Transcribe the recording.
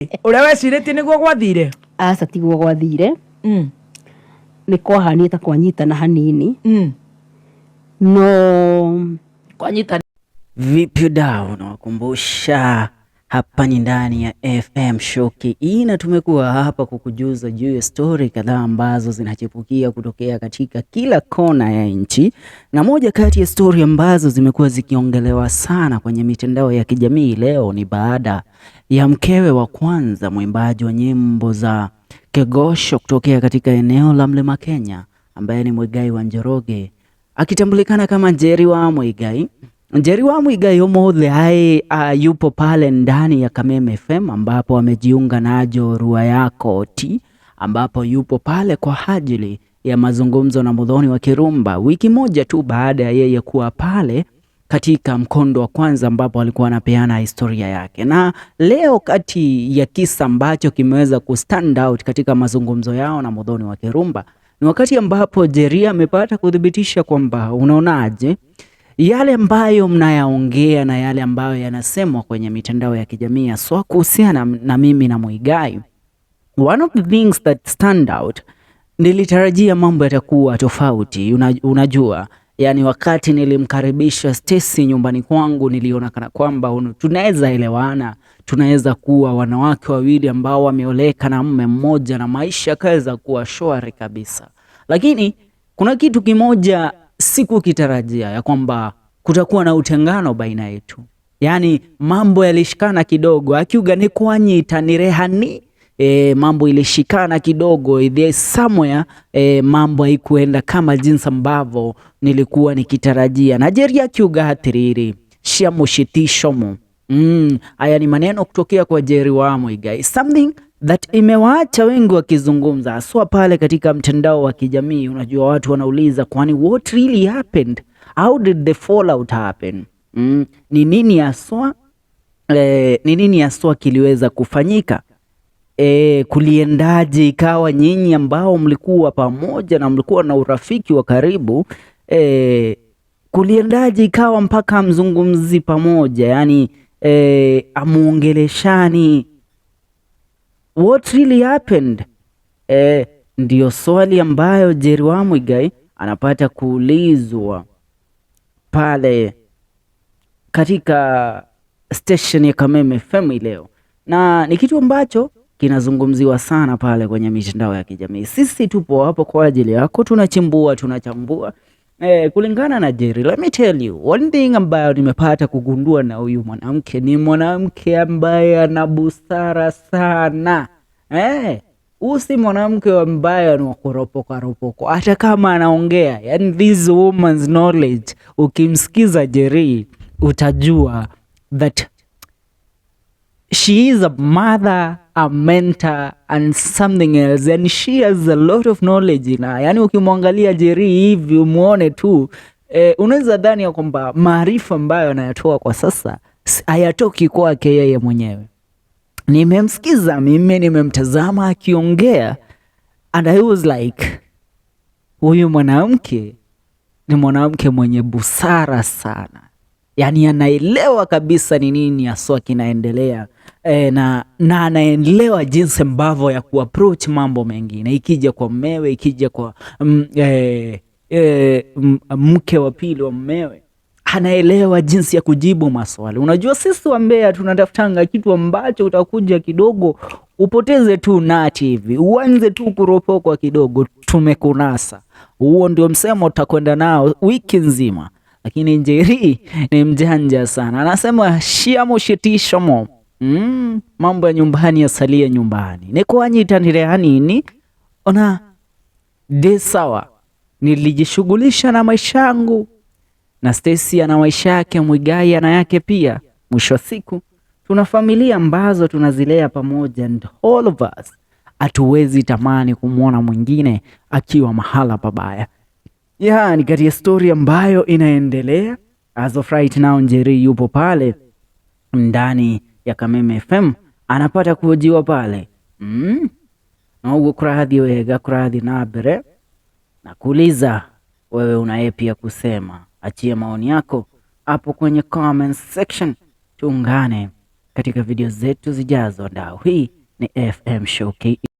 Ũrĩa wecirĩtie nĩguo gwathire? Aca, tiguo gwathire. Nĩ kwahanire ta kwanyitana hanini. No. Kwanyita. Vipi dau, nawakumbusha hapa ni ndani ya FM Shoki na tumekuwa hapa kukujuza juu ya stori kadhaa ambazo zinachipukia kutokea katika kila kona ya nchi, na moja kati ya stori ambazo zimekuwa zikiongelewa sana kwenye mitandao ya kijamii leo ni baada ya mkewe wa kwanza, mwimbaji wa nyimbo za Kegosho kutokea katika eneo la Mlima Kenya, ambaye ni Mwigai wa Njoroge akitambulikana kama Njeri wa Muigai. Njeri wa Muigai Omothe hai yupo pale ndani ya Kameme FM ambapo amejiunga najo Rua Yako T, ambapo yupo pale kwa ajili ya mazungumzo na Muthoni wa Kirumba, wiki moja tu baada ya yeye kuwa pale katika mkondo wa kwanza ambapo alikuwa anapeana historia yake. Na leo kati ya kisa ambacho kimeweza kustand out katika mazungumzo yao na Muthoni wa Kirumba ni wakati ambapo Jeria amepata kuthibitisha kwamba, unaonaje yale ambayo mnayaongea na yale ambayo yanasemwa kwenye mitandao ya kijamii haswa kuhusiana na mimi na Muigai. One of the things that stand out, nilitarajia mambo yatakuwa tofauti. Unajua, yani wakati nilimkaribisha Stacy nyumbani kwangu niliona kana kwamba tunaweza elewana, tunaweza kuwa wanawake wawili ambao wameoleka na mume mmoja na maisha yakaweza kuwa shwari kabisa, lakini kuna kitu kimoja sikukitarajia, ya kwamba kutakuwa na utengano baina yetu. Yaani mambo yalishikana kidogo, akiuga ni kwanyitanirehani mambo ilishikana kidogo there somewhere, mambo haikuenda kama jinsi ambavyo nilikuwa nikitarajia. Na Njeri akiuga atiriri cia mushitishomo. Haya ni maneno kutokea kwa Njeri wa Muigai, something that imewaacha wengi wakizungumza haswa pale katika mtandao wa kijamii. Unajua watu wanauliza, kwani what really happened? How did the fallout happen? Ni nini haswa ni nini haswa kiliweza kufanyika? Kuliendaje ikawa nyinyi ambao mlikuwa pamoja na mlikuwa na urafiki wa karibu, kuliendaje ikawa mpaka mzungumzi pamoja, yani amuongeleshani? What really happened? Ndiyo swali ambayo Njeri wa Muigai anapata kuulizwa pale katika station ya Kameme FM leo, na ni kitu ambacho kinazungumziwa sana pale kwenye mitandao ya kijamii. Sisi tupo hapo kwa ajili yako, tunachimbua, tunachambua. Kulingana na Jerry, let me tell you one thing ambayo nimepata kugundua na huyu mwanamke, ni mwanamke ambaye ana busara sana. Huyu si mwanamke ambaye ni wa kuropoka ropoko, hata kama anaongea, yani this woman's knowledge, ukimsikiza Jerry utajua that she is a mother, a mentor and something else, and she has a lot of knowledge in her. Yani ukimwangalia Jerry hivi umuone tu, unaweza dhani ya kwamba maarifa ambayo anayatoa kwa sasa hayatoki kwake yeye mwenyewe. Nimemsikiza mimi, nimemtazama akiongea and I was like, huyu mwanamke ni mwanamke mwenye busara sana, yaani anaelewa kabisa ni nini haswa kinaendelea, na anaelewa jinsi ambavyo ya kuapproach mambo mengine, ikija kwa mmewe, ikija kwa mke wa pili wa mmewe, anaelewa jinsi ya kujibu maswali. Unajua sisi wa Mbeya tunatafutanga kitu ambacho utakuja kidogo upoteze tu nati hivi, uanze tu kuropokwa kidogo, tumekunasa. Huo ndio msemo utakwenda nao wiki nzima. Lakini Njeri ni mjanja sana, anasema shiamo shitishomo. Mambo ya nyumbani yasalie nyumbani. Nikwanyitanire hanini ona de sawa, nilijishughulisha na maisha yangu na Stacy ana maisha yake, Mwigai ana yake pia. Mwisho wa siku tuna familia ambazo tunazilea pamoja, and all of us hatuwezi tamani kumwona mwingine akiwa mahala pabaya. Yeah, ni kati ya story ambayo inaendelea as of right now. Njeri yupo pale ndani ya Kameme FM anapata kuhojiwa pale noguo kurathi wega kurathi na mbere na kuuliza wewe una pia kusema, achia maoni yako hapo kwenye comment section, tuungane. katika video zetu zijazo. Ndao hii ni FM Show KE.